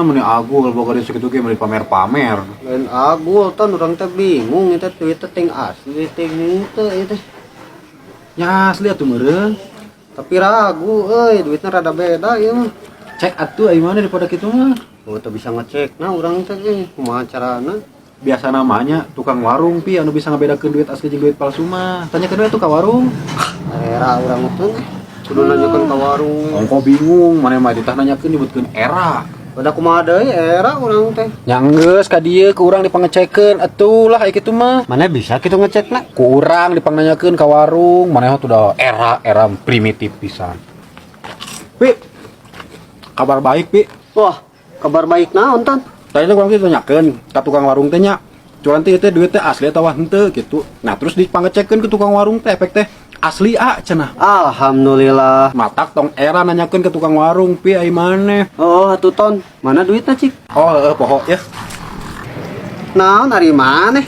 Ah, meni agul boga duit sakitu ge meuli pamer-pamer. Lain agul, Ton, urang teh bingung itu duit teh ting asli ting henteu ieu teh. Nya asli atuh meureun. Tapi ragu euy, duitnya rada beda ieu mah. Cek atuh ai maneh daripada kitu mah. Oh, teu bisa ngecek nah urang teh euy, kumaha carana? Biasa namanya tukang warung, Pi, anu bisa ngabedakeun duit asli jeung duit palsu mah. Tanyakeun we tuh ka warung. Era urang teh kudu nanyakeun ka warung. Ongko bingung, maneh mah ditah nanyakeun nyebutkeun era. Udah kumaha deui, era urang teh. Nya geus ka dieu ku urang dipangecekeun atuh lah ai kitu mah. Mana bisa kitu ngecekna? Ku urang dipangnanyakeun ka warung, maneh tuh udah era era primitif pisan. Pi. Kabar baik, Pi. Wah, kabar baik naon, Ton? Tadi teh kurang ditanyakeun ka tukang warung teh nya. Cuman teh teh duit teh asli atau henteu gitu. Nah, terus dipangecekeun ke tukang warung teh, efek teh asli ah cenah. Alhamdulillah. Matak tong era nanyakeun ke tukang warung, Pi, ai maneh. Oh, atuh Ton, mana duitnya cik? Oh, heeh, poho ya. Naon ari maneh?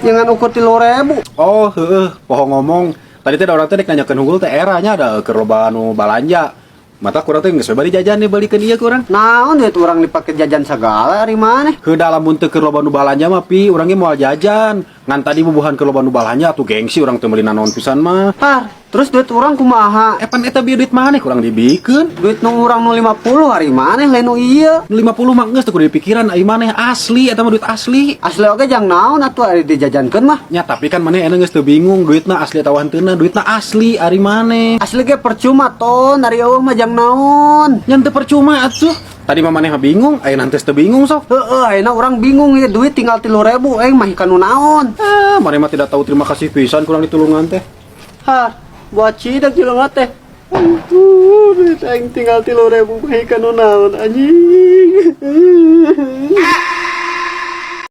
Jangan ukur 3.000. Oh, heeh, poho ngomong. Tadi teh da urang teh dek nanyakeun hungkul teh era nya ada keur loba anu balanja. Matak ku urang teh geus we bari jajan dibeulikeun ieu ku urang. Naon duit urang dipake jajan segala ari maneh? Heuh, lamun teu keur loba nu balanja mah, Pi, urang ge moal jajan. Ngan tadi bubuhan keur loba nu balanja atuh gengsi urang teu meuli nanaon pisan mah. Har, terus duit urang kumaha? Eh, pan eta bieu duit maneh ku urang dibikeun. Duit nu urang nu 50 ari maneh lain nu ieu. Nu 50 mah geus teu kudu dipikiran ai maneh, asli eta mah duit asli. Asli oge jang naon atuh ari dijajankeun mah? Nya tapi kan maneh enak geus teu bingung duitna asli atawa henteuna, duitna asli ari maneh. Asli ge percuma, Ton, ari eueuh mah jang naon? Nya teu percuma atuh. Tadi mah maneh mah bingung, ayeuna teh teu bingung sok. Heeh, ayeuna urang bingung ya duit tinggal 3.000 euy mah kanu naon? Ah, maneh mah tidak tahu terima kasih pisan kurang ditulungan teh. Har, buat cidak jelema teh. Aduh, duit aing tinggal 3.000 mah kanu naon anjing.